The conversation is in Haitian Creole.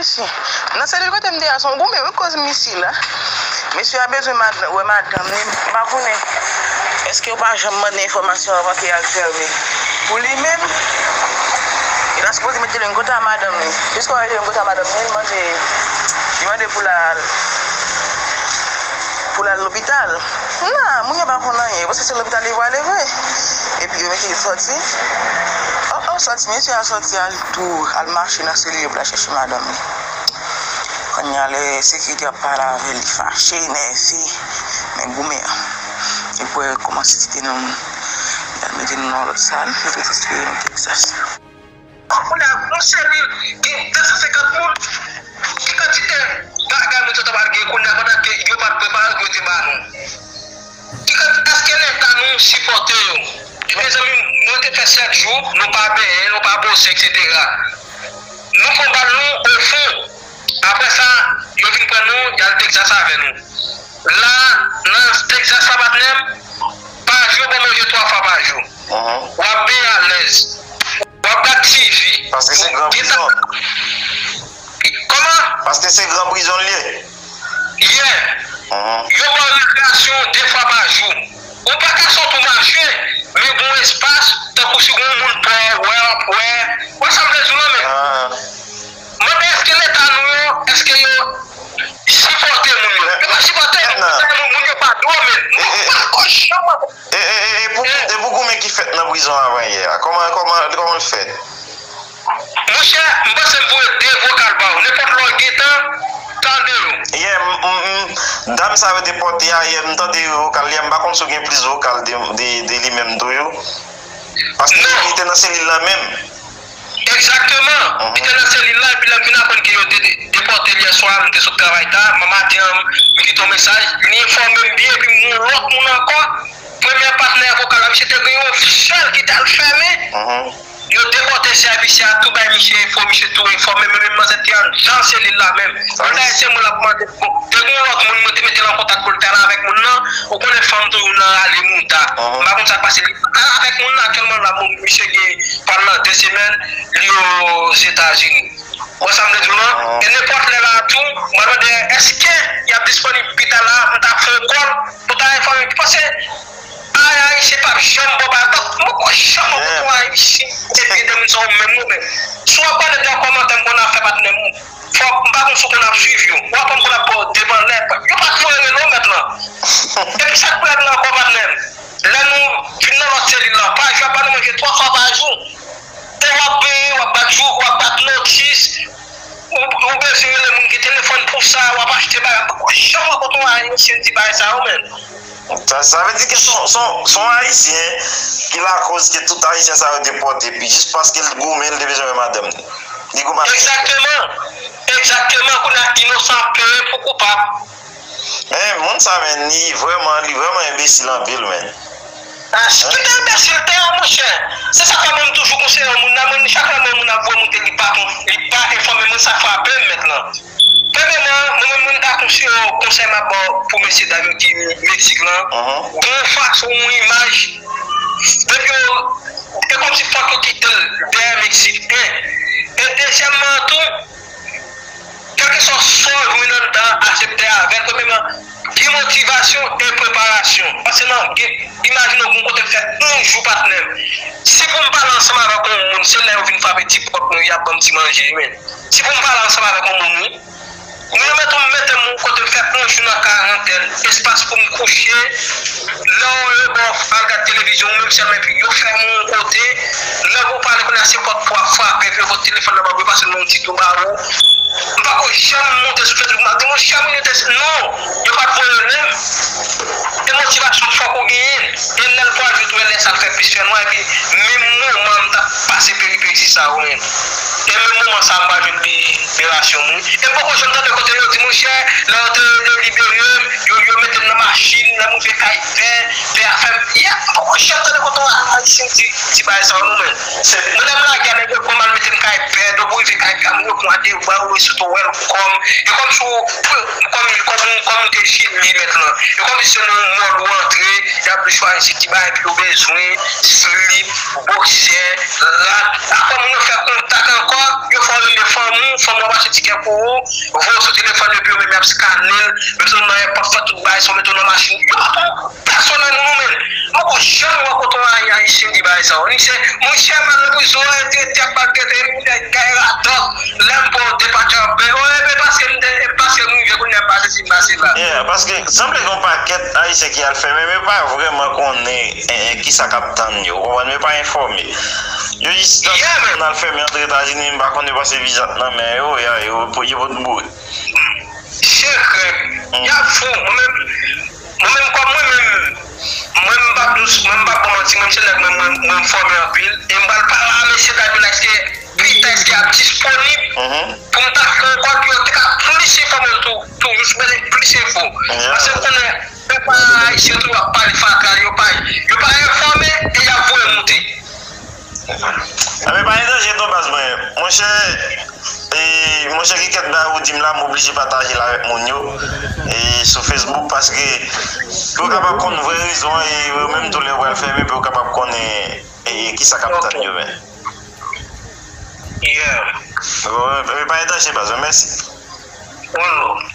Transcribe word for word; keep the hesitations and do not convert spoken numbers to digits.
Nan selil kote m te a, se yon goumen, wi, koz misye la. Mesye a bezwen mad-, wè madanm li, m pa konnen. Èske yo pa janm mande enfòmasyon anvan ke y al fèmen? Pou li menm, li ta sipoze mete l kote a madanm li. Jiska w mete l kote a madanm li, li mande, li mande pou l al, pou l al lopital. Non, moun yo pa konn anyen. Yo panse se lopital li prale vre. Epi yo mete l sòti. Oh, oh, sòti, mesye a sòti al tou, al mache nan selil yo pou l al chèche madanm li. Kounye a, lè sekirite ap pale avè l, li fache, nève, men goumen an. Epi wè kòman site nan moun. Li al mete nou nan lòt sal, nou te transfere nou Texas. Kounye a, yon selil gen de san senkant moun. Ki kantite bagay moun sa t ap al gen kounye a pandan ke yo pa t prepare pou yo te ba nou? Ki kant-, èske Leta nou sipòte yo? E mezanmi, nou te fè sèt jou, nou pa benyen, nou pa bwose, etsetera. Nou pran bal nou o fon. Apre sa, yo vin pran nou, y al Texas avè nou. La, nan Texas la, patnè m, pa jou, bon manje twa fwa pa jou. Mhm. W ap benyen alèz. W ap gad T V. Paske se gran prizon. Kòman? Paske se gran prizon l ye. Yeah. Mhm. Yo ba w rekreasyon de fwa pa jou. Ou pa ka sot ou mache, men gon espas, tankou si gon moun pa w wè, w ap wè. Wè sa m vle di w lan, men. Ah. Mande èske Leta nou yo, èske yo sipòte moun yo? Yo pa sipòte moun, moun yo pa dwe, men. Nou pa ko janm. E, e, e, e pou, e pou goumen ki fèt nan prizon avan yè a, kòman, kòman, kòman l fèt? Monchè, m panse m voye de vokal ba w. Nenpòt lè w gentan tande yo. Yè, m, m, m, dam sa yo te pòte a yè, m tande vokal li a, m pa konn si w gen plis vokal de, de, de li menm tou yo. Paske li te nan selil la menm. Egzakteman. Li te nan selil la, epi lè m vin aprann ke yo te, te depòte l yè swa, m te sot travay ta, m maten an, m kite yon mesaj, li enfòme m byen, epi m gen yon lòt moun ankò. Premye patnè vokal la, misye te gen yon sèl ki t al fèmen. Yo depòte sèvisye a, tou bay misye enfo, misye tou enfòme, men menm manzè te anndan selil la menm. Mwen dayè se mwen l ap mande. Bon, te gen yon lòt moun, mwen te mete l an kontak pou l t al avèk moun nan. Ou konnen fanm toujou nan rale mouda. M pa konn sa k pase. Li al avèk moun nan aktyèlman la, bon, misye gen pa nan de semèn, li Ozetazini. Wè sa m vle di w lan? E nenpòt lè la tou, mwen mande, èske y ap disponib pita la, m ta fè yon kòl pou ta enfòme. Paske, ay, Ayisyen p ap janm bon bagay. Donk, mwen kwè janm yon Ayisyen te ede moun sa yo menm non, men. Si w ap gade nan kòmantè m konn ap fè patnè m, fò, m pa konn si w konn ap swiv yo. W ap konn ap devan lè. Yo pa t voye rele w mèt lan. Epi sa k pi rèd lan ankò patnè m. Lè nou vin nan lòt selil lan, pa jou, ap ba nou manje twa fwa pa jou. E w ap benyen, w ap bat jou, w ap bat notis, ou, ou bezwen rele moun ki telefòn pou sa, w ap achte bagay. Poko janm rankontre yon Ayisyen di bagay sa yo, menm. Sa, sa vle di ke son, son, son Ayisyen ki lakòz ke tout Ayisyen sa yo depòte, epi jis paske l goumen, l te bezwen wè madanm li. Li goumen avèk. Egzakteman. Egzakteman. Kounye a, inosan peye pou koupab. Men, moun sa, men, li vrèman, li vrèman enbesil anpil, men. Ah, kite enbesil tè a, monchè. Se sa k fè mwen m toujou konseye moun nan, mwen, chak lè mwen moun ap voye monte, li pa kon, li pa enfòme mwen, sa frape m mèt lan. Premyèman, mwen menm mwen ta konseye w, konsèy m ap ba w pou mesye dam yo ki Meksik lan. Gon fason yon imaj, depi yo, e kòmsi fòk yo kite l dèyè Meksik. En. E dezyèmman tou, kèlkeswa sa w jwenn anndan, aksepte avè l. Premyèman, gen motivasyon e preparasyon. Paske nan, gen, imajine w gon kote m fè yon jou patnè m. Si pou m pale ansanm avèk yon moun, se lè yo vin frape ti pòt mwen, y ap ban m ti manje, men. Si pou m pale ansanm avèk yon moun, wi. Moun yo mete m, mete m yon kote, m fè yon jou nan karantèn, espas pou m kouche. Lè w rebò, al gad televizyon, ou menm sèlman, epi yo fè m yon kote. Lè w pale, kounye a se pòt pou ap frape, epi yo pot telefòn nan ban mwen, pase m yon ti tou ba ou. M pa ko janm monte sou Facebook, m ap di, monchè, moun yo te, non, yo pa t voye rele m. E motivasyon fòk ou genyen. E lè l pral vit, wè lè sa l fè plis fè nwa, epi menm moman m t ap pase peripesi sa yo, men. E menm moman sa a, m pa jwenn liberasyon m, wi. E m poko janm tande kote yo di, monchè, lè yo te, yo libere m, yo, yo mete m nan machin, lè m rive kay pè, pè a fè m, yeah, m poko janm tande kote yon Ayisyen di, di bagay sa yo, non, men. Mwen, lè m lage a, nèg yo pran m al mete m kay pè, depi w rive kay pè a, moun yo pran w a de bra, yo sot ou welcome. E kòmsi w, kòm, kòm, kòm ou te jili mèt lan. E kòmsi se nan yon mòd ou antre, y ap chwazi ki bagay pou yo bezwen, slip, boksè, rad. Apre moun yo fè kontak ankò, yo fè Yo rele fanmi w, fanmi w ap achte tikè pou ou, voye w sou telefòn yo, epi yo menm y ap skannen l, menm si w nan èpòt, fè tout bagay, si w mete w nan machin, yo pa pran pèsonèl nou, men. M poko janm rankontre yon Ayisyen ki bay sa. Monchè, monchè, m al nan prizon, e trete ap maltrete m, nèg kay radòt, lè m pran depatcha, ben, o, e, e paske m te, e paske m rive, kounye a m pase si m pase la. Yeah, paske sanble gen yon pakèt Ayisyen ki al fèmen, men yo pa vrèman konnen, eh, eh, kisa k ap tann yo, ou konprann, men yo pa enfòme. Yo jis tann moun al fèmen antre Etazini, m pa konn yo pase viza t nan men yo, ya, yo, yo pot boure. Sekrè. Y ap fou. Mwen menm, mwen menm kòm mwen menm, mwen m p ap dous, mwen m p ap bon manti, mwen m se nèg mwen, mwen, mwen m fòme anpil, e m pral pale a mesye Daniel èske, pita èske y ap disponib pou m ta fè yon kòd pou yo te ka plis enfòme l tou, toujou sou bezwen plis enfo. Paske m konnen, pèp ayisyen tou ap pale fatra, yo pa, yo pa enfòme e y ap voye moute. Enben, pa gen danje non, baz mwen. Monchè, e, monchè, ki kèt bagay ou di m la, m oblije pataje l avèk moun yo, e, sou Facebook, paske pou yo kapab konn vrè rezon an, e yo menm tou lè yo pral fèmen, pou yo kapab konnen, e, kisa k ap tann yo, men. Yeah. Bon, e, pa gen danje, baz mwen. Mèsi. Bon.